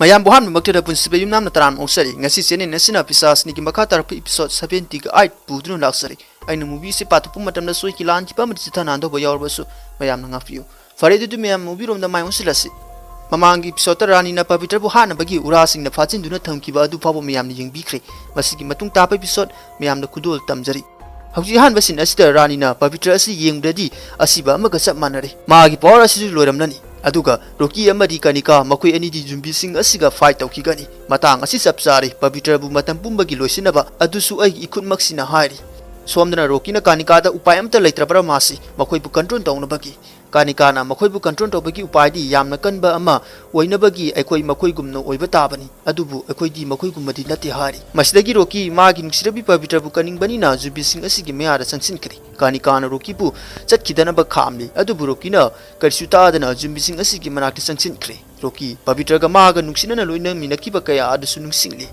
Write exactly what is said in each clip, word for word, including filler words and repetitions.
ꯃꯌꯥꯝꯕꯨ ꯑꯍꯥꯟꯕꯃꯛꯇꯗ ꯄꯨꯟꯁꯤꯕ ꯌꯨꯝꯅꯥꯝꯅ ꯇꯔꯥꯝꯅ ꯑꯣꯛꯆꯔꯤ꯫ ꯉꯁꯤ channel ꯑꯁꯤꯅ ꯄꯤꯁꯥꯁꯅꯤꯒꯤ ꯃꯈꯥ ꯇꯥꯔꯛꯄ episode seventy-eight ꯄꯨꯗꯨꯅ ꯂꯥꯛꯆꯔꯤ꯫ ꯑꯩꯅ movie ꯑꯁꯤ ꯄꯥꯊꯣꯛꯄ ꯃꯇꯝꯗ ꯁꯣꯏꯈꯤ ꯂꯥꯟꯈꯤꯕ ꯑꯃꯗꯤ ꯆꯤꯊ ꯅꯥꯟꯗꯧꯕ ꯌꯥꯎꯔꯕꯁꯨ ꯃꯌꯥꯝꯅ ꯉꯥꯛꯄꯤꯌꯨ꯫ ꯐꯔꯦ, ꯑꯗꯨꯗꯤ ꯃꯌꯥꯝ movie ꯔꯣꯝꯗ ꯃꯥꯏ ꯑꯣꯟꯁꯤꯜꯂꯁꯤ꯫ ꯃꯃꯥꯡꯒꯤ episode ꯇ ꯔꯥꯅꯤꯅ ꯄꯕꯤꯇ꯭ꯔꯕꯨ ꯍꯥꯠꯅꯕꯒꯤ ꯎꯔꯥꯁꯤꯡꯅ ꯐꯥꯖꯤꯟꯗꯨꯅ ꯊꯝꯈꯤꯕ ꯑꯗꯨ ꯐꯥꯎꯕ ꯃꯌꯥꯝꯅ ꯌꯦꯡꯕꯤꯈ꯭ꯔꯦ꯫ ꯃꯁꯤꯒꯤ ꯃꯇꯨꯡ ꯇꯥꯕ episode ꯃꯌꯥꯝꯗ ꯈꯨꯗꯣꯜ ꯇꯝꯖꯔꯤ꯫ ꯍꯧꯖꯤꯛ ꯑꯍꯥꯟꯕ scene ꯑꯁꯤꯗ ꯔꯥꯅꯤꯅ ꯄꯕꯤꯇ꯭ꯔ ꯑꯁꯤ ꯌꯦꯡꯕꯗꯗꯤ ꯑꯁꯤꯕ ꯑꯃꯒ ꯆꯞ ꯃꯥꯟꯅꯔꯦ꯫ ꯃꯥꯒꯤ power ꯑꯁꯤꯁꯨ ꯂꯣꯏꯔꯝꯂꯅꯤ꯫ ꯑꯗꯨꯒ ꯔꯣꯀꯤ ꯑꯃꯗꯤ ꯀꯥꯅꯤꯀꯥ ꯃꯈꯣꯏ ꯑꯅꯤꯗꯤ ꯖꯨꯝꯕꯤꯁꯤꯡ ꯑꯁꯤꯒ fight ꯇꯧꯈꯤꯒꯅꯤ꯫ ꯃꯇꯥꯡ ꯑꯁꯤ ꯆꯞ ꯆꯥꯔꯦ, ꯄꯕꯤꯇ꯭ꯔꯕꯨ ꯃꯇꯝ ꯄꯨꯝꯕꯒꯤ ꯂꯣꯏꯁꯤꯟꯅꯕ ꯑꯗꯨꯁꯨ ꯑꯩꯒꯤ ꯏꯈꯨꯠꯃꯛꯁꯤꯅ ꯍꯥꯏꯔꯤ꯫ ꯁꯣꯝꯗꯅ ꯔꯣꯀꯤꯅ ꯀꯥꯅꯤꯀꯥꯗ ꯎꯄꯥꯏ ꯑꯃꯠꯇ ꯂꯩꯇ꯭ꯔꯕ꯭ꯔꯥ ꯃꯥꯁꯤ ꯃꯈꯣꯏꯕꯨ control ꯇꯧꯅꯕꯒꯤ꯫ ꯀꯥꯅꯤꯀꯥꯅ ꯃꯈꯣꯏꯕꯨ control ꯇꯧꯕꯒꯤ ꯎꯄꯥꯏꯗꯤ ꯌꯥꯝꯅ ꯀꯟꯕ ꯑꯃ ꯑꯣꯏꯅꯕꯒꯤ ꯑꯩꯈꯣꯏ ꯃꯈꯣꯏꯒꯨꯝꯅ ꯑꯣꯏꯕ ꯇꯥꯕꯅꯤ, ꯑꯗꯨꯕꯨ ꯑꯩꯈꯣꯏꯗꯤ ꯃꯈꯣꯏꯒꯨꯝꯕꯗꯤ ꯅꯠꯇꯦ ꯍꯥꯏꯔꯤ꯫ ꯃꯁꯤꯗꯒꯤ ꯔꯣꯀꯤ ꯃꯥꯒꯤ ꯅꯨꯡꯁꯤꯔꯕꯤ ꯄꯕꯤꯇ꯭ꯔꯕꯨ ꯀꯟꯅꯤꯡꯕꯅꯤꯅ ꯖꯨꯝꯕꯤꯁꯤꯡ ꯑꯁꯤꯒꯤ ꯃꯌꯥꯗ ꯆꯪꯁꯤꯟꯈ꯭ꯔꯦ꯫ ꯀꯥꯅꯤꯀꯥꯅ ꯔꯣꯀꯤꯕꯨ ꯆꯠꯈꯤꯗꯅꯕ ꯈꯥꯝꯂꯤ, ꯑꯗꯨꯕꯨ ꯔꯣꯀꯤꯅ ꯀꯔꯤꯁꯨ ꯇꯥꯗꯅ ꯖꯨꯝꯕꯤꯁꯤꯡ ꯑꯁꯤꯒꯤ ꯃꯅꯥꯛꯇ ꯆꯪꯁꯤꯟꯈ꯭ꯔꯦ꯫ ꯔꯣꯀꯤ ꯄꯕꯤꯇ꯭ꯔꯒ ꯃꯥꯒ ꯅꯨꯡꯁꯤꯅꯅ ꯂꯣꯏꯅꯃꯤꯟꯅꯈꯤꯕ ꯀꯌꯥ ꯑꯗꯨꯁꯨ ꯅꯤꯡꯁꯤꯡꯂꯤ꯫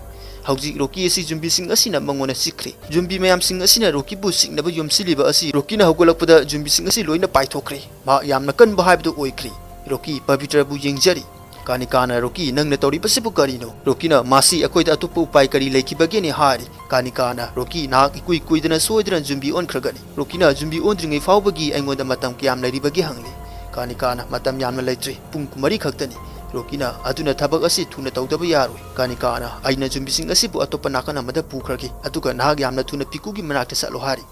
ꯍꯧꯖꯤꯛ ꯔꯣꯀꯤ ꯑꯁꯤ ꯖꯨꯝꯕꯤꯁꯤꯡ ꯑꯁꯤꯅ ꯃꯉꯣꯟꯗ ꯆꯤꯛꯈ꯭ꯔꯦ꯫ ꯖꯨꯝꯕꯤ ꯃꯌꯥꯝꯁꯤꯡ ꯑꯁꯤꯅ ꯔꯣꯀꯤꯕꯨ ꯆꯤꯛꯅꯕ ꯌꯣꯝꯁꯤꯜꯂꯤꯕ ꯑꯁꯤ ꯔꯣꯀꯤꯅ ꯍꯧꯒꯠꯂꯛꯄꯗ ꯖꯨꯝꯕꯤꯁꯤꯡ ꯑꯁꯤ ꯂꯣꯏꯅ ꯄꯥꯏꯊꯣꯛꯈ꯭ꯔꯦ꯫ ꯃꯍꯥꯛ ꯌꯥꯝꯅ ꯀꯟꯕ ꯍꯥꯏꯕꯗꯨ ꯑꯣꯏꯈ꯭ꯔꯦ꯫ ꯔꯣꯀꯤ ꯄꯕꯤꯇ꯭ꯔꯕꯨ ꯌꯦꯡꯖꯔꯤ꯫ ꯀꯥꯅꯤꯀꯥꯅ ꯔꯣꯀꯤ, "ꯅꯪꯅ ꯇꯧꯔꯤꯕꯁꯤꯕꯨ ꯀꯔꯤꯅꯣ?" ꯔꯣꯀꯤꯅ, "ꯃꯥꯁꯤ ꯑꯩꯈꯣꯏꯗ ꯑꯇꯣꯞꯄ ꯎꯄꯥꯏ ꯀꯔꯤ ꯂꯩꯈꯤꯕꯒꯦꯅꯦ?" ꯍꯥꯏꯔꯤ꯫ ꯀꯥꯅꯤꯀꯥꯅ, "ꯔꯣꯀꯤ, ꯅꯍꯥꯛ ꯏꯀꯨꯏ ꯀꯨꯏꯗꯅ ꯁꯣꯏꯗꯅ ꯖꯨꯝꯕꯤ ꯑꯣꯟꯈ꯭ꯔꯒꯅꯤ꯫" ꯔꯣꯀꯤꯅ, "ꯖꯨꯝꯕꯤ ꯑꯣꯟꯗ꯭ꯔꯤꯉꯩ ꯐꯥꯎꯕꯒꯤ ꯑꯩꯉꯣꯟꯗ ꯃꯇꯝ ꯀꯌꯥꯝ ꯂꯩꯔꯤꯕꯒꯦ?" ꯍꯪꯂꯤ꯫ ꯀꯥꯅꯤꯀꯥꯅ, "ꯃꯇꯝ ꯌꯥꯝꯅ ꯂꯩꯇ꯭ꯔꯤ, ꯄꯨꯡ ꯀꯨꯟꯃꯔꯤ ꯈꯛꯇꯅꯤ꯫" ꯔꯣꯀꯤꯅ, "ꯑꯗꯨꯅ ꯊꯕꯛ ꯑꯁꯤ ꯊꯨꯅ ꯇꯧꯗꯕ ꯌꯥꯔꯣꯏ꯫" ꯀꯥꯅꯤꯀꯥꯅ, "ꯑꯩꯅ ꯖꯨꯝꯕꯤꯁꯤꯡ ꯑꯁꯤꯕꯨ ꯑꯇꯣꯞꯄ ꯅꯥꯀꯟ ꯑꯃꯗ ꯄꯨꯈ꯭ꯔꯒꯦ, ꯑꯗꯨꯒ ꯅꯍꯥꯛ ꯌꯥꯝꯅ ꯊꯨꯅ ꯄꯤꯀꯨꯒꯤ ꯃꯅꯥꯛꯇ ꯆꯠꯂꯣ" ꯍꯥꯏꯔꯤ꯫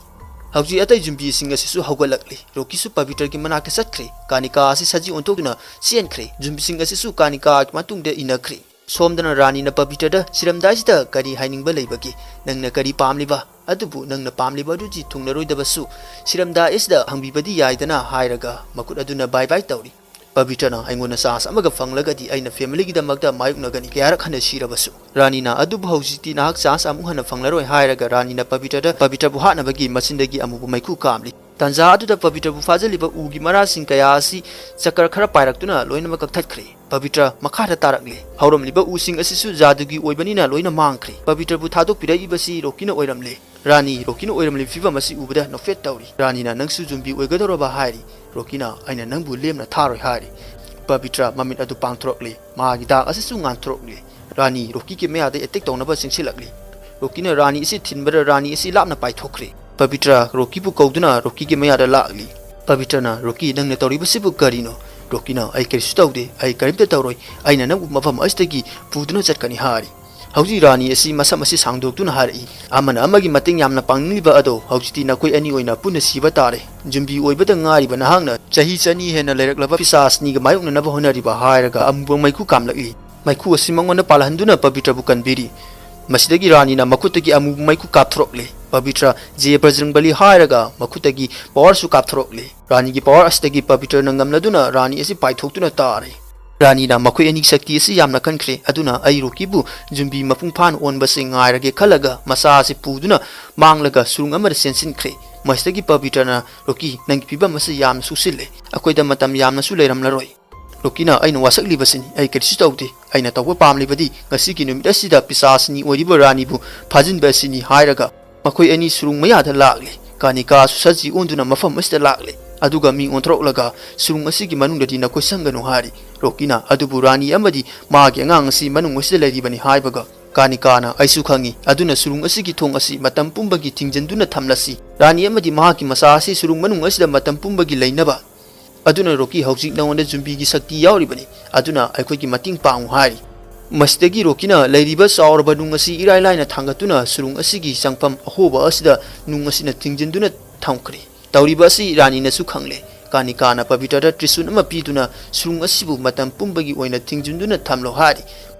ꯍꯧꯖꯤꯛ ꯑꯇꯩ ꯖꯨꯝꯕꯤꯁꯤꯡ ꯑꯁꯤꯁꯨ ꯍꯧꯒꯠꯂꯛꯂꯤ꯫ ꯔꯣꯀꯤꯁꯨ ꯄꯕꯤꯇ꯭ꯔꯒꯤ ꯃꯅꯥꯛꯇ ꯆꯠꯈ꯭ꯔꯦ꯫ ꯀꯥꯅꯤꯀꯥ ꯑꯁꯤ ꯁꯖꯤ ꯑꯣꯟꯊꯣꯛꯇꯨꯅ ꯆꯦꯟꯈ꯭ꯔꯦ꯫ ꯖꯨꯝꯕꯤꯁꯤꯡ ꯑꯁꯤꯁꯨ ꯀꯥꯅꯤꯀꯥꯒꯤ ꯃꯇꯨꯡꯗ ꯏꯟꯅꯈ꯭ꯔꯦ꯫ ꯁꯣꯝꯗꯅ ꯔꯥꯅꯤꯅ ꯄꯕꯤꯇ꯭ꯔꯗ, "ꯁꯤꯔꯝꯗꯥꯏꯁꯤꯗ ꯀꯔꯤ ꯍꯥꯏꯅꯤꯡꯕ ꯂꯩꯕꯒꯦ? ꯅꯪꯅ ꯀꯔꯤ ꯄꯥꯝꯂꯤꯕ? ꯑꯗꯨꯕꯨ ꯅꯪꯅ ꯄꯥꯝꯂꯤꯕ ꯑꯗꯨꯗꯤ ꯊꯨꯡꯂꯔꯣꯏꯗꯕꯁꯨ ꯁꯤꯔꯝꯗꯥꯏ ꯑꯁꯤꯗ ꯍꯪꯕꯤꯕꯗꯤ ꯌꯥꯏꯗꯅ" ꯍꯥꯏꯔꯒ ꯃꯈꯨꯠ ꯑꯗꯨꯅ bye bye ꯇꯧꯔꯤ꯫ ꯄꯕꯤꯇ꯭ꯔꯅ, "ꯑꯩꯉꯣꯟꯗ chance ꯑꯃꯒ ꯐꯪꯂꯒꯗꯤ ꯑꯩꯅ family ꯒꯤꯗꯃꯛꯇ ꯃꯥꯌꯣꯛꯅꯒꯅꯤ, ꯀꯌꯥꯔꯛ ꯍꯟꯅ ꯁꯤꯔꯕꯁꯨ꯫" ꯔꯥꯅꯤꯅ, "ꯑꯗꯨꯕꯨ ꯍꯧꯖꯤꯛꯇꯤ ꯅꯍꯥꯛ chance ꯑꯃꯨꯛ ꯍꯟꯅ ꯐꯪꯂꯔꯣꯏ" ꯍꯥꯏꯔꯒ ꯔꯥꯅꯤꯅ ꯄꯕꯤꯇ꯭ꯔꯗ ꯄꯕꯤꯇ꯭ꯔꯕꯨ ꯍꯥꯠꯅꯕꯒꯤ ꯃꯆꯤꯟꯗꯒꯤ ꯑꯃꯨꯕ ꯃꯩꯈꯨ ꯀꯥꯝꯂꯤ꯫ ꯇꯥꯟꯖꯥ ꯑꯗꯨꯗ ꯄꯕꯤꯇ꯭ꯔꯕꯨ ꯐꯥꯖꯤꯜꯂꯤꯕ ꯎꯒꯤ ꯃꯔꯥꯁꯤꯡ ꯀꯌꯥ ꯑꯁꯤ ꯆꯀꯔ ꯈꯔ ꯄꯥꯏꯔꯛꯇꯨꯅ ꯂꯣꯏꯅꯃꯛ ꯀꯛꯊꯠꯈ꯭ꯔꯦ꯫ ꯄꯕꯤꯇ꯭ꯔ ꯃꯈꯥꯗ ꯇꯥꯔꯛꯂꯦ꯫ ꯍꯧꯔꯝꯂꯤꯕ ꯎꯁꯤꯡ ꯑꯁꯤꯁꯨ ꯖꯥꯗꯨꯒꯤ ꯑꯣꯏꯕꯅꯤꯅ ꯂꯣꯏꯅ ꯃꯥꯡꯈ꯭ꯔꯦ꯫ ꯄꯕꯤꯇ꯭ꯔꯕꯨ ꯊꯥꯗꯣꯛꯄꯤꯔꯛꯏꯕꯁꯤ ꯔꯣꯀꯤꯅ ꯑꯣꯏꯔꯝꯂꯦ꯫ ꯔꯥꯅꯤ ꯔꯣꯀꯤꯅ ꯑꯣꯏꯔꯝꯂꯤꯕ ꯐꯤꯕꯝ ꯑꯁꯤ ꯎꯕꯗ ꯅꯣꯛꯐꯦꯠ ꯇꯧꯔꯤ꯫ ꯔꯥꯅꯤꯅ, "ꯅꯪꯁꯨ ꯖꯨꯝꯕꯤ ꯑꯣꯏꯒꯗꯧꯔꯕ?" ꯍꯥꯏꯔꯤ꯫ ꯔꯣꯀꯤꯅ, "ꯑꯩꯅ ꯅꯪꯕꯨ ꯂꯦꯝꯅ ꯊꯥꯔꯣꯏ" ꯍꯥꯏꯔꯤ꯫ ꯄꯕꯤꯇ꯭ꯔ ꯃꯃꯤꯠ ꯑꯗꯨ ꯄꯥꯡꯊꯣꯔꯛꯂꯤ꯫ ꯃꯍꯥꯛꯀꯤ ꯗꯥꯛ ꯑꯁꯤꯁꯨ ꯉꯥꯟꯊꯣꯔꯛꯂꯤ꯫ ꯔꯥꯅꯤ ꯔꯣꯀꯤꯒꯤ ꯃꯌꯥꯗ ꯑꯦꯇꯦꯛ ꯇꯧꯅꯕ ꯆꯦꯟꯁꯤꯜꯂꯛꯂꯤ꯫ ꯔꯣꯀꯤꯅ ꯔꯥꯅꯤ ꯑꯁꯤ ꯊꯤꯟꯕꯗ ꯔꯥꯅꯤ ꯑꯁꯤ ꯂꯥꯞꯅ ꯄꯥꯏꯊꯣꯛꯈ꯭ꯔꯦ꯫ ꯄꯕꯤꯇ꯭ꯔ ꯔꯣꯀꯤꯕꯨ ꯀꯧꯗꯨꯅ ꯔꯣꯀꯤꯒꯤ ꯃꯌꯥꯗ ꯂꯥꯛꯂꯤ꯫ ꯄꯕꯤꯇ꯭ꯔꯅ, "ꯔꯣꯀꯤ, ꯅꯪꯅ ꯇꯧꯔꯤꯕꯁꯤꯕꯨ ꯀꯔꯤꯅꯣ?" ꯔꯣꯀꯤꯅ, "ꯑꯩ ꯀꯔꯤꯁꯨ ꯇꯧꯗꯦ, ꯑꯩ ꯀꯔꯤꯝꯇ ꯇꯧꯔꯣꯏ, ꯑꯩꯅ ꯅꯪꯕꯨ ꯃꯐꯝ ꯑꯁꯤꯗꯒꯤ ꯄꯨꯗꯨꯅ ꯆꯠꯀꯅꯤ" ꯍꯥꯏꯔꯤ꯫ ꯍꯧꯖꯤꯛ ꯔꯥꯅꯤ ꯑꯁꯤ ꯃꯁꯝ ꯑꯁꯤ ꯁꯥꯡꯗꯣꯛꯇꯨꯅ ꯍꯥꯏꯔꯛꯏ, "ꯑꯃꯅ ꯑꯃꯒꯤ ꯃꯇꯦꯡ ꯌꯥꯝꯅ ꯄꯥꯡꯅꯤꯡꯂꯤꯕ ꯑꯗꯣ ꯍꯧꯖꯤꯛꯇꯤ ꯅꯈꯣꯏ ꯑꯅꯤ ꯑꯣꯏꯅ ꯄꯨꯟꯅ ꯁꯤꯕ ꯇꯥꯔꯦ꯫ ꯌꯨꯝꯕꯤ ꯑꯣꯏꯕꯗ ꯉꯥꯏꯔꯤꯕ ꯅꯍꯥꯛꯅ ꯆꯍꯤ ꯆꯅꯤ ꯍꯦꯟꯅ ꯂꯩꯔꯛꯂꯕ ꯄꯤꯁꯥꯁꯅꯤꯒ ꯃꯥꯌꯣꯛꯅꯅꯕ ꯍꯣꯠꯅꯔꯤꯕ" ꯍꯥꯏꯔꯒ ꯑꯃꯨꯕ ꯃꯩꯈꯨ ꯀꯥꯝꯂꯛꯏ꯫ ꯃꯩꯈꯨ ꯑꯁꯤ ꯃꯉꯣꯟꯗ ꯄꯥꯜꯍꯟꯗꯨꯅ ꯄꯕꯤꯇ꯭ꯔꯕꯨ ꯀꯟꯕꯤꯔꯤ꯫ ꯃꯁꯤꯗꯒꯤ ꯔꯥꯅꯤꯅ ꯃꯈꯨꯠꯇꯒꯤ ꯑꯃꯨꯕ ꯃꯩꯈꯨ ꯀꯥꯞꯊꯣꯔꯛꯂꯦ꯫ ꯄꯕꯤꯇ꯭ꯔ, "ꯖꯦ ꯕꯖꯔꯪꯕꯂꯤ" ꯍꯥꯏꯔꯒ ꯃꯈꯨꯠꯇꯒꯤ ꯄꯋꯥꯔꯁꯨ ꯀꯥꯞꯊꯣꯔꯛꯂꯦ꯫ ꯔꯥꯅꯤꯒꯤ ꯄꯋꯥꯔ ꯑꯁꯤꯗꯒꯤ ꯄꯕꯤꯇ꯭ꯔꯅ ꯉꯝꯂꯗꯨꯅ ꯔꯥꯅꯤ ꯑꯁꯤ ꯄꯥꯏꯊꯣꯛꯇꯨꯅ ꯇꯥꯔꯦ꯫ ꯔꯥꯅꯤꯅ, "ꯃꯈꯣꯏ ꯑꯅꯤ ꯁꯛꯇꯤ ꯑꯁꯤ ꯌꯥꯝꯅ ꯀꯟꯈ꯭ꯔꯦ, ꯑꯗꯨꯅ ꯑꯩ ꯔꯣꯀꯤꯕꯨ ꯌꯨꯝꯕꯤ ꯃꯄꯨꯡ ꯐꯥꯅ ꯑꯣꯟꯕꯁꯤ ꯉꯥꯏꯔꯒꯦ" ꯈꯜꯂꯒ ꯃꯆꯥ ꯑꯁꯤ ꯄꯨꯗꯨꯅ ꯃꯥꯡꯂꯒ ꯁꯨꯔꯨꯡ ꯑꯃꯗ ꯆꯦꯟꯁꯤꯟꯈ꯭ꯔꯦ꯫ ꯃꯁꯤꯗꯒꯤ ꯄꯕꯤꯇ꯭ꯔꯅ, "ꯔꯣꯀꯤ, ꯅꯪꯒꯤ ꯐꯤꯕꯝ ꯑꯁꯤ ꯌꯥꯝꯅ ꯁꯣꯛꯆꯤꯜꯂꯦ, ꯑꯩꯈꯣꯏꯗ ꯃꯇꯝ ꯌꯥꯝꯅꯁꯨ ꯂꯩꯔꯝꯂꯔꯣꯏ"꯫ ꯔꯣꯀꯤꯅ, "ꯑꯩꯅ ꯋꯥꯁꯛꯂꯤꯕꯁꯤꯅꯤ, ꯑꯩ ꯀꯔꯤꯁꯨ ꯇꯧꯗꯦ꯫ ꯑꯩꯅ ꯇꯧꯕ ꯄꯥꯝꯂꯤꯕꯗꯤ ꯉꯁꯤꯒꯤ ꯅꯨꯃꯤꯠ ꯑꯁꯤꯗ ꯄꯤꯁꯥꯁꯅꯤ ꯑꯣꯏꯔꯤꯕ ꯔꯥꯅꯤꯕꯨ ꯐꯥꯖꯤꯟꯕ ꯑꯁꯤꯅꯤ" ꯍꯥꯏꯔꯒ ꯃꯈꯣꯏ ꯑꯅꯤ ꯁꯨꯔꯨꯡ ꯃꯌꯥꯗ ꯂꯥꯛꯂꯤ꯫ ꯀꯥꯅꯤꯀꯥꯁꯨ ꯁꯖꯤ ꯑꯣꯟꯗꯨꯅ ꯃꯐꯝ ꯑꯁꯤꯗ ꯂꯥꯛꯂꯤ꯫ ꯑꯗꯨꯒ ꯃꯤ ꯑꯣꯟꯊꯣꯔꯛꯂꯒ, "ꯁꯨꯔꯨꯡ ꯑꯁꯤꯒꯤ ꯃꯅꯨꯡꯗꯗꯤ ꯅꯈꯣꯏ ꯆꯪꯒꯅꯨ" ꯍꯥꯏꯔꯤ꯫ ꯔꯣꯀꯤꯅ, "ꯑꯗꯨꯕꯨ ꯔꯥꯅꯤ ꯑꯃꯗꯤ ꯃꯥꯒꯤ ꯑꯉꯥꯡ ꯑꯁꯤ ꯃꯅꯨꯡ ꯑꯁꯤꯗ ꯂꯩꯔꯤꯕꯅꯤ" ꯍꯥꯏꯕꯒ, ꯀꯥꯅꯤꯀꯥꯅ, "ꯑꯩꯁꯨ ꯈꯪꯏ, ꯑꯗꯨꯅ ꯁꯨꯔꯨꯡ ꯑꯁꯤꯒꯤ ꯊꯣꯡ ꯑꯁꯤ ꯃꯇꯝ ꯄꯨꯝꯕꯒꯤ ꯊꯤꯡꯖꯤꯟꯗꯨꯅ ꯊꯝꯂꯁꯤ꯫ ꯔꯥꯅꯤ ꯑꯃꯗꯤ ꯃꯍꯥꯛꯀꯤ ꯃꯆꯥ ꯑꯁꯤ ꯁꯨꯔꯨꯡ ꯃꯅꯨꯡ ꯑꯁꯤꯗ ꯃꯇꯝ ꯄꯨꯝꯕꯒꯤ ꯂꯩꯅꯕ꯫ ꯑꯗꯨꯅ ꯔꯣꯀꯤ, ꯍꯧꯖꯤꯛ ꯅꯉꯣꯟꯗ ꯌꯨꯝꯕꯤꯒꯤ ꯁꯛꯇꯤ ꯌꯥꯎꯔꯤꯕꯅꯤ, ꯑꯗꯨꯅ ꯑꯩꯈꯣꯏꯒꯤ ꯃꯇꯦꯡ ꯄꯥꯡꯉꯨ" ꯍꯥꯏꯔꯤ꯫ ꯃꯁꯤꯗꯒꯤ ꯔꯣꯀꯤꯅ ꯂꯩꯔꯤꯕ ꯆꯥꯎꯔꯕ ꯅꯨꯡ ꯑꯁꯤ ꯏꯔꯥꯏ ꯂꯥꯏꯅ ꯊꯥꯡꯒꯠꯇꯨꯅ ꯁꯨꯔꯨꯡ ꯑꯁꯤꯒꯤ ꯆꯪꯐꯝ ꯑꯍꯣꯕ ꯑꯁꯤꯗ ꯅꯨꯡ ꯑꯁꯤꯅ ꯊꯤꯡꯖꯤꯟꯗꯨꯅ ꯊꯝꯈ꯭ꯔꯦ꯫ ꯇꯧꯔꯤꯕ ꯑꯁꯤ ꯔꯥꯅꯤꯅꯁꯨ ꯈꯪꯂꯦ꯫ ꯀꯥꯅꯤꯀꯥꯅ ꯄꯕꯤꯇ꯭ꯔꯗ ꯇ꯭ꯔꯤꯁꯨꯟ ꯑꯃ ꯄꯤꯗꯨꯅ ꯁꯨꯔꯨꯡ ꯑꯁꯤꯕꯨ ꯃꯇꯝ ꯄꯨꯝꯕꯒꯤ ꯑꯣꯏꯅ ꯊꯤꯡꯖꯤꯟꯗꯨꯅ ꯊꯝꯂꯣ ꯍꯥꯏꯔꯤ꯫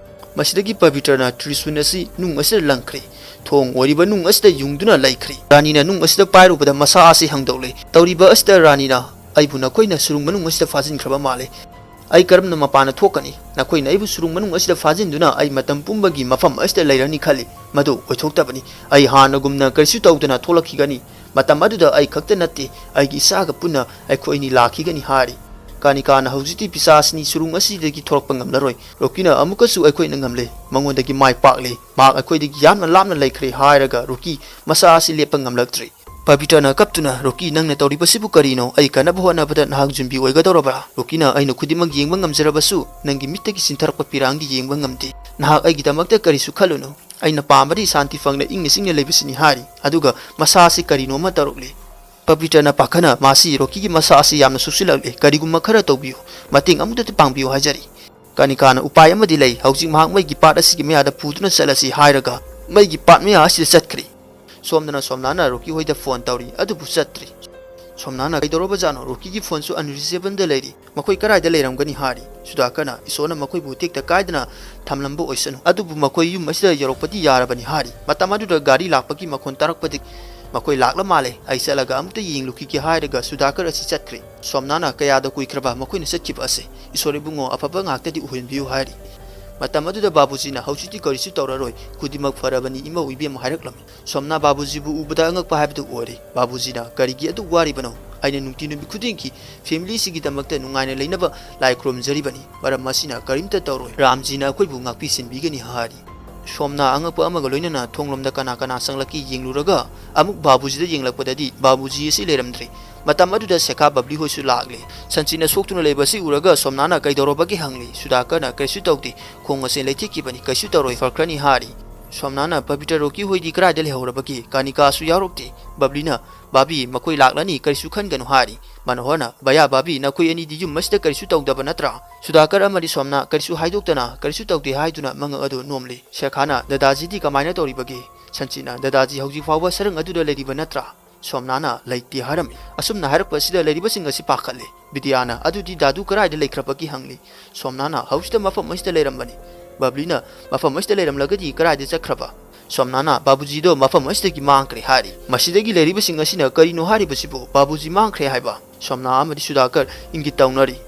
ꯃꯁꯤꯗꯒꯤ ꯄꯕꯤꯇ꯭ꯔꯅ ꯇ꯭ꯔꯤꯁꯨꯟ ꯑꯁꯤ ꯅꯨꯡ ꯑꯁꯤꯗ ꯂꯪꯈ꯭ꯔꯦ꯫ ꯊꯣꯡ ꯑꯣꯏꯔꯤꯕ ꯅꯨꯡ ꯑꯁꯤꯗ ꯌꯨꯡꯗꯨꯅ ꯂꯩꯈ꯭ꯔꯦ꯫ ꯔꯥꯅꯤꯅ ꯅꯨꯡ ꯑꯁꯤꯗ ꯄꯥꯏꯔꯨꯕꯗ ꯃꯁꯥ ꯑꯁꯤ ꯍꯥꯡꯗꯣꯛꯂꯦ꯫ ꯇꯧꯔꯤꯕ ꯑꯁꯤꯗ ꯔꯥꯅꯤꯅ, "ꯑꯩꯕꯨ ꯅꯈꯣꯏꯅ ꯁꯨꯔꯨꯡ ꯃꯅꯨꯡ ꯑꯁꯤꯗ ꯐꯥꯖꯤꯟꯈ꯭ꯔꯕ ꯃꯥꯜꯂꯦ꯫ ꯑꯩ ꯀꯔꯝꯅ ꯃꯄꯥꯟꯗ ꯊꯣꯛꯀꯅꯤ? ꯅꯈꯣꯏꯅ ꯑꯩꯕꯨ ꯁꯨꯔꯨꯡ ꯃꯅꯨꯡ ꯑꯁꯤꯗ ꯐꯥꯖꯤꯟꯗꯨꯅ ꯑꯩ ꯃꯇꯝ ꯄꯨꯝꯕꯒꯤ ꯃꯐꯝ ꯑꯁꯤꯗ ꯂꯩꯔꯅꯤ ꯈꯜꯂꯤ꯫ ꯃꯗꯨ ꯑꯣꯏꯊꯣꯛꯇꯕꯅꯤ꯫ ꯑꯩ ꯍꯥꯟꯅꯒꯨꯝꯅ ꯀꯔꯤꯁꯨ ꯇꯧꯗꯅ ꯊꯣꯛꯂꯛꯈꯤꯒꯅꯤ꯫ ꯃꯇꯝ ꯑꯗꯨꯗ ꯑꯩ ꯈꯛꯇ ꯅꯠꯇꯦ, ꯑꯩꯒꯤ ꯏꯆꯥꯒ ꯄꯨꯟꯅ ꯑꯩꯈꯣꯏ ꯑꯅꯤ ꯂꯥꯛꯈꯤꯒꯅꯤ" ꯍꯥꯏꯔꯤ꯫ ꯀꯥꯅꯤꯀꯥꯅ, "ꯍꯧꯖꯤꯛꯇꯤ ꯄꯤꯁꯥꯁꯅꯤ ꯁꯨꯔꯨꯡ ꯑꯁꯤꯗꯒꯤ ꯊꯣꯔꯛꯄ ꯉꯝꯂꯔꯣꯏ꯫ ꯔꯣꯀꯤꯅ ꯑꯃꯨꯛꯀꯁꯨ ꯑꯩꯈꯣꯏꯅ ꯉꯝꯂꯦ꯫ ꯃꯉꯣꯟꯗꯒꯤ ꯃꯥꯏ ꯄꯥꯛꯂꯦ꯫ ꯃꯍꯥꯛ ꯑꯩꯈꯣꯏꯗꯒꯤ ꯌꯥꯝꯅ ꯂꯥꯞꯅ ꯂꯩꯈ꯭ꯔꯦ" ꯍꯥꯏꯔꯒ ꯔꯣꯀꯤ ꯃꯆꯥ ꯑꯁꯤ ꯂꯦꯞꯄ ꯉꯝꯂꯛꯇ꯭ꯔꯦ꯫ ꯄꯕꯤꯇ꯭ꯔꯅ ꯀꯞꯇꯨꯅ, "ꯔꯣꯀꯤ, ꯅꯪꯅ ꯇꯧꯔꯤꯕꯁꯤꯕꯨ ꯀꯔꯤꯅꯣ? ꯑꯩ ꯀꯟꯅꯕ ꯍꯣꯠꯅꯕꯗ ꯅꯍꯥꯛ ꯌꯨꯝꯕꯤ ꯑꯣꯏꯒꯗꯧꯔꯕ꯭ꯔꯥ? ꯔꯣꯀꯤꯅ, ꯑꯩꯅ ꯈꯨꯗꯤꯡꯃꯛ ꯌꯦꯡꯕ ꯉꯝꯖꯔꯕꯁꯨ ꯅꯪꯒꯤ ꯃꯤꯠꯇꯒꯤ ꯆꯤꯟꯊꯔꯛꯄ ꯄꯤꯔꯥꯡꯗꯤ ꯌꯦꯡꯕ ꯉꯝꯗꯦ꯫ ꯅꯍꯥꯛ ꯑꯩꯒꯤꯗꯃꯛꯇ ꯀꯔꯤꯁꯨ ꯈꯜꯂꯨꯅꯨ꯫ ꯑꯩꯅ ꯄꯥꯝꯕꯗꯤ ꯁꯥꯟꯇꯤ ꯐꯪꯅ ꯏꯪꯅ ꯆꯤꯛꯅ ꯂꯩꯕꯁꯤꯅꯤ" ꯍꯥꯏꯔꯤ꯫ ꯑꯗꯨꯒ ꯃꯁꯥ ꯑꯁꯤ ꯀꯔꯤꯅꯣ ꯑꯃ ꯇꯧꯔꯛꯂꯤ꯫ ꯄꯕꯤꯇ꯭ꯔꯅ ꯄꯥꯈꯠꯅ, "ꯃꯥꯁꯤ ꯔꯣꯀꯤꯒꯤ ꯃꯁꯥ ꯑꯁꯤ ꯌꯥꯝꯅ ꯁꯣꯛꯆꯤꯜꯂꯛꯂꯦ, ꯀꯔꯤꯒꯨꯝꯕ ꯈꯔ ꯇꯧꯕꯤꯌꯨ, ꯃꯇꯦꯡ ꯑꯃꯨꯛꯇꯗꯤ ꯄꯥꯡꯕꯤꯌꯨ" ꯍꯥꯏꯖꯔꯤ꯫ ꯀꯥꯅꯤꯀꯥꯅ, "ꯎꯄꯥꯏ ꯑꯃꯗꯤ ꯂꯩ, ꯍꯧꯖꯤꯛ ꯃꯍꯥꯛ ꯃꯩꯒꯤ ꯄꯥꯠ ꯑꯁꯤꯒꯤ ꯃꯌꯥꯗ ꯄꯨꯗꯨꯅ ꯆꯠꯂꯁꯤ" ꯍꯥꯏꯔꯒ ꯃꯩꯒꯤ ꯄꯥꯠ ꯃꯌꯥ ꯑꯁꯤꯗ ꯆꯠꯈ꯭ꯔꯦ꯫ ꯁꯣꯝꯗꯅ ꯁꯣꯝꯅꯥꯅ ꯔꯣꯀꯤ ꯍꯣꯏꯗ ꯐꯣꯟ ꯇꯧꯔꯤ, ꯑꯗꯨꯕꯨ ꯆꯠꯇ꯭ꯔꯤ꯫ ꯁꯣꯝꯅꯥꯅ, "ꯀꯩꯗꯧꯔꯕꯖꯥꯠꯅꯣ? ꯔꯣꯀꯤꯒꯤ ꯐꯣꯟꯁꯨ unreachable ꯗ ꯂꯩꯔꯤ, ꯃꯈꯣꯏ ꯀꯗꯥꯏꯗ ꯂꯩꯔꯝꯒꯅꯤ?" ꯍꯥꯏꯔꯤ꯫ ꯁꯨꯗꯥꯀꯔꯅ, "ꯏꯁꯣꯔꯅ ꯃꯈꯣꯏꯕꯨ ꯇꯦꯛꯇ ꯀꯥꯏꯗꯅ ꯊꯝꯂꯝꯕ ꯑꯣꯏꯁꯅꯨ, ꯑꯗꯨꯕꯨ ꯃꯈꯣꯏ ꯌꯨꯝ ꯑꯁꯤꯗ ꯌꯧꯔꯛꯄꯗꯤ ꯌꯥꯔꯕꯅꯤ" ꯍꯥꯏꯔꯤ꯫ ꯃꯇꯝ ꯑꯗꯨꯗ ꯒꯥꯔꯤ ꯂꯥꯛꯄꯒꯤ ꯃꯈꯣꯟ ꯇꯥꯔꯛꯄꯗꯒꯤ, "ꯃꯈꯣꯏ ꯂꯥꯛꯂ ꯃꯥꯜꯂꯦ, ꯑꯩ ꯆꯠꯂꯒ ꯑꯃꯨꯛꯇ ꯌꯦꯡꯂꯨꯈꯤꯒꯦ" ꯍꯥꯏꯔꯒ ꯁꯨꯗꯥꯀꯔ ꯑꯁꯤ ꯆꯠꯈ꯭ꯔꯦ꯫ ꯁꯣꯝꯅꯥꯅ, "ꯀꯌꯥꯗ ꯀꯨꯏꯈ꯭ꯔꯕ ꯃꯈꯣꯏꯅ ꯆꯠꯈꯤꯕ ꯑꯁꯦ? ꯏꯁꯣꯔ ꯏꯕꯨꯡꯉꯣ, ꯑꯐꯕ ꯉꯥꯛꯇꯗꯤ ꯎꯍꯟꯕꯤꯌꯨ" ꯍꯥꯏꯔꯤ꯫ ꯃꯇꯝ ꯑꯗꯨꯗ ꯕꯥꯕꯨꯖꯤꯅ, "ꯍꯧꯖꯤꯛꯇꯤ ꯀꯔꯤꯁꯨ ꯇꯧꯔꯔꯣꯏ, ꯈꯨꯗꯤꯡꯃꯛ ꯐꯔꯕꯅꯤ ꯏꯃꯧ ꯏꯕꯦꯝꯃ" ꯍꯥꯏꯔꯛꯂꯝꯃꯤ꯫ ꯁꯣꯝꯅꯥ ꯕꯥꯕꯨꯖꯤꯕꯨ ꯎꯕꯗ ꯑꯉꯛꯄ ꯍꯥꯏꯕꯗꯨ ꯑꯣꯏꯔꯦ꯫ ꯕꯥꯕꯨꯖꯤꯅ, "ꯀꯔꯤꯒꯤ ꯑꯗꯨꯛ ꯋꯥꯔꯤꯕꯅꯣ? ꯑꯩꯅ ꯅꯨꯡꯇꯤ ꯅꯨꯃꯤꯠ ꯈꯨꯗꯤꯡꯒꯤ ꯐꯦꯃꯤꯂꯤꯁꯤꯒꯤꯗꯃꯛꯇ ꯅꯨꯡꯉꯥꯏꯅ ꯂꯩꯅꯕ ꯂꯥꯏ ꯈꯨꯔꯨꯝꯖꯔꯤꯕꯅꯤ꯫ ꯃꯔꯝ ꯑꯁꯤꯅ ꯀꯔꯤꯝꯇ ꯇꯧꯔꯣꯏ꯫ ꯔꯥꯝꯖꯤꯅ ꯑꯩꯈꯣꯏꯕꯨ ꯉꯥꯛꯄꯤ ꯁꯦꯟꯕꯤꯒꯅꯤ" ꯍꯥꯏꯔꯤ꯫ ꯁꯣꯝꯅꯥ ꯑꯉꯛꯄ ꯑꯃꯒ ꯂꯣꯏꯅꯅ ꯊꯣꯡꯂꯣꯝꯗ ꯀꯅꯥ ꯀꯅꯥ ꯆꯪꯂꯛꯀꯦ ꯌꯦꯡꯂꯨꯔꯒ ꯑꯃꯨꯛ ꯕꯥꯕꯨꯖꯤꯗ ꯌꯦꯡꯂꯛꯄꯗꯗꯤ ꯕꯥꯕꯨꯖꯤ ꯑꯁꯤ ꯂꯩꯔꯝꯗ꯭ꯔꯦ꯫ ꯃꯇꯝ ꯑꯗꯨꯗ ꯁꯦꯈꯥ ꯕꯕ꯭ꯂꯤ ꯍꯣꯏꯁꯨ ꯂꯥꯛꯂꯦ꯫ ꯁꯟꯆꯤꯠꯅ ꯁꯣꯛꯇꯨꯅ ꯂꯩꯕ ꯑꯁꯤ ꯎꯔꯒ ꯁꯣꯝꯅꯥꯅ "ꯀꯩꯗꯧꯔꯕꯒꯦ?" ꯍꯪꯂꯤ꯫ ꯁꯨꯗꯥꯀꯔꯅ, "ꯀꯔꯤꯁꯨ ꯇꯧꯗꯦ, ꯈꯣꯡ ꯑꯁꯦ ꯂꯩꯊꯦꯛꯈꯤꯕꯅꯤ, ꯀꯩꯁꯨ ꯇꯧꯔꯣꯏ, ꯐꯈ꯭ꯔꯅꯤ" ꯍꯥꯏꯔꯤ꯫ ꯁꯣꯝꯅꯥꯅ, "ꯄꯕꯤꯇ꯭ꯔ, ꯔꯣꯀꯤ ꯍꯣꯏꯗꯤ ꯀꯗꯥꯏꯗ ꯂꯩꯍꯧꯔꯕꯒꯦ? ꯀꯥꯅꯤꯀꯥꯁꯨ ꯌꯥꯎꯔꯛꯇꯦ"꯫ ꯕꯕ꯭ꯂꯤꯅ, "ꯕꯥꯕꯤ, ꯃꯈꯣꯏ ꯂꯥꯛꯂꯅꯤ, ꯀꯔꯤꯁꯨ ꯈꯟꯒꯅꯨ" ꯍꯥꯏꯔꯤ꯫ ꯃꯅꯣꯍꯔꯅ, "ꯚꯌꯥ, ꯕꯥꯕꯤ, ꯅꯈꯣꯏ ꯑꯅꯤꯗꯤ ꯌꯨꯝ ꯑꯁꯤꯗ ꯀꯔꯤꯁꯨ ꯇꯧꯗꯕ ꯅꯠꯇ꯭ꯔꯥ?" ꯁꯨꯗꯥꯀꯔ ꯑꯃꯗꯤ ꯁꯣꯝꯅꯥ ꯀꯔꯤꯁꯨ ꯍꯥꯏꯗꯣꯛꯇꯅ "ꯀꯔꯤꯁꯨ ꯇꯧꯗꯦ" ꯍꯥꯏꯗꯨꯅ ꯃꯉꯛ ꯑꯗꯨ ꯅꯣꯝꯂꯤ꯫ ꯁꯦꯈꯥꯅ, "ꯗꯗꯥꯖꯤꯗꯤ ꯀꯃꯥꯏꯅ ꯇꯧꯔꯤꯕꯒꯦ?" ꯁꯟꯆꯤꯠꯅ, "ꯗꯗꯥꯖꯤ ꯍꯧꯖꯤꯛ ꯐꯥꯎꯕ ꯁꯔꯪ ꯑꯗꯨꯗ ꯂꯩꯔꯤꯕ ꯅꯠꯇ꯭ꯔꯥ?" ꯁꯣꯝꯅꯥꯅ, "ꯂꯩꯇꯦ" ꯍꯥꯏꯔꯝꯃꯤ꯫ ꯑꯁꯨꯝꯅ ꯍꯥꯏꯔꯛꯄ ꯑꯁꯤꯗ ꯂꯩꯔꯤꯕꯁꯤꯡ ꯑꯁꯤ ꯄꯥꯈꯠꯂꯦ꯫ ꯕꯤꯗ꯭ꯌꯥꯅ, "ꯑꯗꯨꯗꯤ ꯗꯥꯗꯨ ꯀꯗꯥꯏꯗ ꯂꯩꯈ꯭ꯔꯕꯒꯦ?" ꯍꯪꯂꯤ꯫ ꯁꯣꯝꯅꯥꯅ, "ꯍꯧꯖꯤꯛꯇ ꯃꯐꯝ ꯑꯁꯤꯗ ꯂꯩꯔꯝꯕꯅꯤ"꯫ ꯕꯕ꯭ꯂꯤꯅ, "ꯃꯐꯝ ꯑꯁꯤꯗ ꯂꯩꯔꯝꯂꯒꯗꯤ ꯀꯗꯥꯏꯗ ꯆꯠꯈ꯭ꯔꯕ?" ꯁꯣꯝꯅꯥꯅ, "ꯕꯥꯕꯨꯖꯤꯗꯣ ꯃꯐꯝ ꯑꯁꯤꯗꯒꯤ ꯃꯥꯡꯈ꯭ꯔꯦ" ꯍꯥꯏꯔꯤ꯫ ꯃꯁꯤꯗꯒꯤ ꯂꯩꯔꯤꯕꯁꯤꯡ ꯑꯁꯤꯅ ꯀꯔꯤꯅꯣ ꯍꯥꯏꯔꯤꯕꯁꯤꯕꯨ? ꯕꯥꯕꯨꯖꯤ ꯃꯥꯡꯈ꯭ꯔꯦ ꯍꯥꯏꯕ? ꯁꯣꯝꯅꯥ ꯑꯃꯗꯤ ꯁꯨꯗꯥꯀꯔ ꯏꯪꯒꯤꯠ ꯇꯧꯅꯔꯤ꯫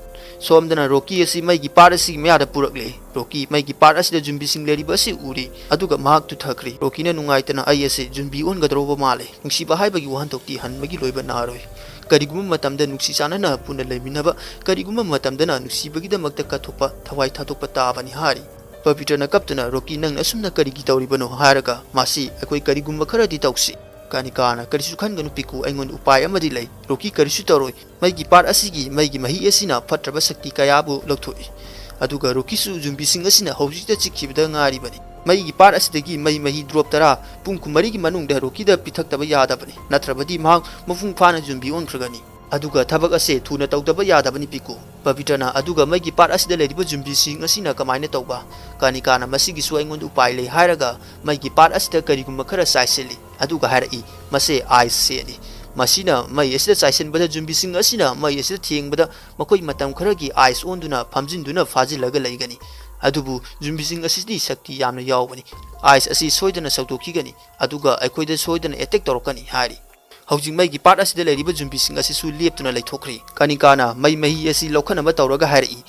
ꯁꯣꯝꯗꯅ ꯔꯣꯀꯤ ꯑꯁꯤ ꯃꯩꯒꯤ ꯄꯥꯠ ꯑꯁꯤꯒꯤ ꯃꯌꯥꯗ ꯄꯨꯔꯛꯂꯦ꯫ ꯔꯣꯀꯤ ꯃꯩꯒꯤ ꯄꯥꯠ ꯑꯁꯤꯗ ꯌꯨꯝꯕꯤꯁꯤꯡ ꯂꯩꯔꯤꯕ ꯑꯁꯤ ꯎꯔꯤ, ꯑꯗꯨꯒ ꯃꯍꯥꯛ ꯇꯨꯊꯈ꯭ꯔꯦ꯫ ꯔꯣꯀꯤꯅ ꯅꯨꯡꯉꯥꯏꯇꯅ, "ꯑꯩ ꯑꯁꯤ ꯌꯨꯝꯕꯤ ꯑꯣꯟꯒꯗꯧꯔꯕ ꯃꯥꯜꯂꯦ꯫ ꯅꯨꯡꯁꯤꯕ ꯍꯥꯏꯕꯒꯤ ꯋꯥꯍꯟꯊꯣꯛꯇꯤ ꯍꯟꯕꯒꯤ ꯂꯣꯏꯕ ꯅꯥꯏꯔꯣꯏ꯫ ꯀꯔꯤꯒꯨꯝꯕ ꯃꯇꯝꯗ ꯅꯨꯡꯁꯤ ꯆꯥꯟꯅꯅ ꯄꯨꯟꯅ ꯂꯩꯃꯤꯟꯅꯕ, ꯀꯔꯤꯒꯨꯝꯕ ꯃꯇꯝꯗꯅ ꯅꯨꯡꯁꯤꯕꯒꯤꯗꯃꯛꯇ ꯀꯠꯊꯣꯛꯄ, ꯊꯋꯥꯏ ꯊꯥꯗꯣꯛꯄ ꯇꯥꯕꯅꯤ" ꯍꯥꯏꯔꯤ꯫ ꯄꯕꯤꯇ꯭ꯔꯅ ꯀꯞꯇꯨꯅ, "ꯔꯣꯀꯤ, ꯅꯪꯅ ꯑꯁꯨꯝꯅ ꯀꯔꯤꯒꯤ ꯇꯧꯔꯤꯕꯅꯣ?" ꯍꯥꯏꯔꯒ, "ꯃꯥꯁꯤ ꯑꯩꯈꯣꯏ ꯀꯔꯤꯒꯨꯝꯕ ꯈꯔꯗꯤ ꯇꯧꯁꯤ"꯫ ꯀꯥꯅꯤꯀꯥꯅ, "ꯀꯔꯤꯁꯨ ꯈꯟꯒꯅꯨ ꯄꯤꯀꯨ, ꯑꯩꯉꯣꯟꯗ ꯎꯄꯥꯏ ꯑꯃꯗꯤ ꯂꯩ꯫ ꯔꯣꯀꯤ ꯀꯔꯤꯁꯨ ꯇꯧꯔꯣꯏ꯫ ꯃꯩꯒꯤ ꯄꯥꯠ ꯑꯁꯤꯒꯤ ꯃꯩꯒꯤ ꯃꯍꯤ ꯑꯁꯤꯅ ꯐꯠꯇ꯭ꯔꯕ ꯁꯛꯇꯤ ꯀꯌꯥꯕꯨ ꯂꯧꯊꯣꯛꯏ꯫ ꯑꯗꯨꯒ ꯔꯣꯀꯤꯁꯨ ꯖꯨꯝꯕꯤꯁꯤꯡ ꯑꯁꯤꯅ ꯍꯧꯖꯤꯛꯇ ꯆꯤꯛꯈꯤꯕꯗ ꯉꯥꯏꯔꯤꯕꯅꯤ꯫ ꯃꯩꯒꯤ ꯄꯥꯠ ꯑꯁꯤꯗꯒꯤ ꯃꯩ ꯃꯍꯤ ꯗ꯭ꯔꯣꯞ ꯇꯔꯥ ꯄꯨꯡ ꯀꯨꯟꯃꯔꯤꯒꯤ ꯃꯅꯨꯡꯗ ꯔꯣꯀꯤꯗ ꯄꯤꯊꯛꯇꯕ ꯌꯥꯗꯕꯅꯤ, ꯅꯠꯇ꯭ꯔꯕꯗꯤ ꯃꯍꯥꯛ ꯃꯄꯨꯡ ꯐꯥꯅ ꯖꯨꯝꯕꯤ ꯑꯣꯟꯈ꯭ꯔꯒꯅꯤ꯫ ꯑꯗꯨꯒ ꯊꯕꯛ ꯑꯁꯦ ꯊꯨꯅ ꯇꯧꯗꯕ ꯌꯥꯗꯕꯅꯤ ꯄꯤꯀꯨ꯫" ꯄꯕꯤꯇ꯭ꯔꯅ, "ꯑꯗꯨꯒ ꯃꯩꯒꯤ ꯄꯥꯠ ꯑꯁꯤꯗ ꯂꯩꯔꯤꯕ ꯖꯨꯝꯕꯤꯁꯤꯡ ꯑꯁꯤꯅ ꯀꯃꯥꯏꯅ ꯇꯧꯕ?" ꯀꯥꯅꯤꯀꯥꯅ, "ꯃꯁꯤꯒꯤꯁꯨ ꯑꯩꯉꯣꯟꯗ ꯎꯄꯥꯏ ꯂꯩ" ꯍꯥꯏꯔꯒ ꯃꯩꯒꯤ ꯄꯥꯠ ꯑꯁꯤꯗ ꯀꯔꯤꯒꯨꯝꯕ ꯈꯔ ꯆꯥꯏꯁꯤꯜꯂꯤ꯫ ꯑꯗꯨꯒ ꯍꯥꯏꯔꯛꯏ, "ꯃꯁꯦ ꯑꯥꯏꯁ ꯁꯦꯅꯤ꯫ ꯃꯁꯤꯅ ꯃꯩ ꯑꯁꯤꯗ ꯆꯥꯏꯁꯤꯟꯕꯗ ꯖꯨꯝꯕꯤꯁꯤꯡ ꯑꯁꯤꯅ ꯃꯩ ꯑꯁꯤꯗ ꯊꯦꯡꯕꯗ ꯃꯈꯣꯏ ꯃꯇꯝ ꯈꯔꯒꯤ ꯑꯥꯏꯁ ꯑꯣꯟꯗꯨꯅ ꯐꯝꯖꯤꯟꯗꯨꯅ ꯐꯥꯖꯤꯜꯂꯒ ꯂꯩꯒꯅꯤ꯫ ꯑꯗꯨꯕꯨ ꯖꯨꯝꯕꯤꯁꯤꯡ ꯑꯁꯤꯗꯤ ꯁꯛꯇꯤ ꯌꯥꯝꯅ ꯌꯥꯎꯕꯅꯤ꯫ ꯑꯥꯏꯁ ꯑꯁꯤ ꯁꯣꯏꯗꯅ ꯁꯧꯗꯣꯛꯈꯤꯒꯅꯤ, ꯑꯗꯨꯒ ꯑꯩꯈꯣꯏꯗ ꯁꯣꯏꯗꯅ ꯑꯦꯇꯦꯛ ꯇꯧꯔꯛꯀꯅꯤ" ꯍꯥꯏꯔꯤ꯫ ꯍꯧꯖꯤꯛ ꯃꯩꯒꯤ ꯄꯥꯠ ꯑꯁꯤꯗ ꯂꯩꯔꯤꯕ ꯖꯨꯝꯕꯤꯁꯤꯡ ꯑꯁꯤꯁꯨ ꯂꯦꯞꯇꯨꯅ ꯂꯩꯊꯣꯛꯈ꯭ꯔꯤ꯫ ꯀꯥꯅꯤꯀꯥꯅ ꯃꯩ ꯃꯍꯤ ꯑꯁꯤ ꯂꯧꯈꯠꯅꯕ ꯇꯧꯔꯒ ꯍꯥꯏꯔꯛꯏ,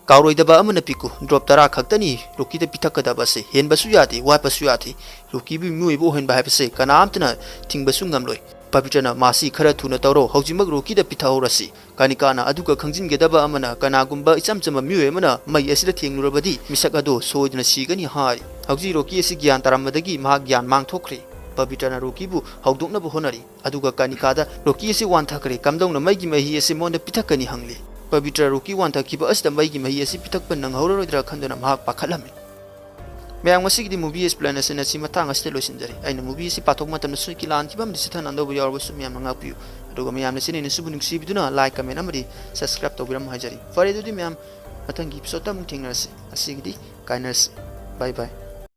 "ꯀꯥꯎꯔꯣꯏꯗꯕ ꯑꯃꯅ ꯄꯤꯀꯨ, ꯗ꯭ꯔꯣꯞ ꯇꯔꯥ ꯈꯛꯇꯅꯤ ꯔꯣꯀꯤꯗ ꯄꯤꯊꯛꯀꯗꯕ ꯑꯁꯦ꯫ ꯍꯦꯟꯕꯁꯨ ꯌꯥꯗꯦ, ꯋꯥꯠꯄꯁꯨ ꯌꯥꯗꯦ꯫ ꯔꯣꯀꯤꯕꯨ ꯃꯤꯑꯣꯏꯕ ꯑꯣꯏꯍꯟꯕ ꯍꯥꯏꯕꯁꯦ ꯀꯅꯥꯝꯇꯅ ꯊꯤꯡꯕꯁꯨ ꯉꯝꯂꯣꯏ꯫ ꯄꯕꯤꯇ꯭ꯔꯅ, ꯃꯥꯁꯤ ꯈꯔ ꯊꯨꯅ ꯇꯧꯔꯣ, ꯍꯧꯖꯤꯛꯃꯛ ꯔꯣꯀꯤꯗ ꯄꯤꯊꯛꯍꯧꯔꯁꯤ꯫" ꯀꯥꯅꯤꯀꯥꯅ, "ꯑꯗꯨꯒ ꯈꯪꯖꯤꯟꯒꯗꯕ ꯑꯃꯅ, ꯀꯅꯥꯒꯨꯝꯕ ꯏꯆꯝ ꯆꯝꯕ ꯃꯤꯑꯣꯏ ꯑꯃꯅ ꯃꯩ ꯑꯁꯤꯗ ꯊꯦꯡꯂꯨꯔꯕꯗꯤ, ꯃꯤꯁꯛ ꯑꯗꯨ ꯁꯣꯏꯗꯅ ꯁꯤꯒꯅꯤ" ꯍꯥꯏꯔꯤ꯫ ꯍꯧꯖꯤꯛ ꯔꯣꯀꯤ ꯑꯁꯤ ꯒ꯭ꯌꯥꯟ ꯇꯥꯔꯝꯕꯗꯒꯤ ꯃꯍꯥꯛ ꯒ꯭ꯌꯥꯟ ꯃꯥꯡꯊꯣꯛꯈ꯭ꯔꯦ꯫ ꯄꯕꯤꯇ꯭ꯔꯅ ꯔꯣꯀꯤꯕꯨ ꯍꯧꯗꯣꯛꯅꯕ ꯍꯣꯠꯅꯔꯤ꯫ ꯑꯗꯨꯒ ꯀꯥꯅꯤꯀꯥꯗ, "ꯔꯣꯀꯤ ꯑꯁꯤ ꯋꯥꯟꯊꯈ꯭ꯔꯦ, ꯀꯝꯗꯧꯅ ꯃꯩꯒꯤ ꯃꯍꯤ ꯑꯁꯤ ꯃꯉꯣꯟꯗ ꯄꯤꯊꯛꯀꯅꯤ?" ꯍꯪꯂꯤ꯫ ꯄꯕꯤꯇ꯭ꯔ, ꯔꯣꯀꯤ ꯋꯥꯟꯊꯈꯤꯕ ꯑꯁꯤꯗ ꯃꯩꯒꯤ ꯃꯍꯤ ꯑꯁꯤ ꯄꯤꯊꯛꯄ ꯅꯪꯍꯧꯔꯔꯣꯏꯗ꯭ꯔꯥ ꯈꯟꯗꯨꯅ ꯃꯍꯥꯛ ꯄꯥꯈꯠꯂꯝꯃꯤ꯫ ꯃꯌꯥꯝ, ꯉꯁꯤꯒꯤꯗꯤ movie explanation ꯑꯁꯤ ꯃꯇꯥꯡ ꯑꯁꯤꯗ ꯂꯣꯏꯁꯤꯟꯖꯔꯦ꯫ ꯑꯩꯅ movie ꯑꯁꯤ ꯄꯥꯊꯣꯛꯄ ꯃꯇꯝꯗ ꯁꯣꯏꯈꯤ ꯂꯥꯟꯈꯤꯕ ꯑꯃꯗꯤ ꯆꯤꯊꯅꯗꯧꯕ ꯌꯥꯎꯔꯕꯁꯨ ꯃꯌꯥꯝꯅ ꯉꯥꯛꯄꯤꯌꯨ꯫ ꯑꯗꯨꯒ ꯃꯌꯥꯝꯅ channel ꯑꯁꯤꯕꯨ ꯅꯨꯡꯁꯤꯕꯤꯗꯨꯅ like, comment ꯑꯃꯗꯤ subscribe ꯇꯧꯕꯤꯔꯝꯃꯨ ꯍꯥꯏꯖꯔꯤ꯫ ꯐꯔꯦ, ꯑꯗꯨꯗꯤ ꯃꯌꯥꯝ, ꯃꯊꯪꯒꯤ episode ꯑꯃꯨꯛ ꯊꯦꯡꯅꯔꯁꯤ꯫ ꯉꯁꯤꯒꯤꯗꯤ ꯀꯥꯏꯅꯔꯁꯤ꯫ Bye bye꯫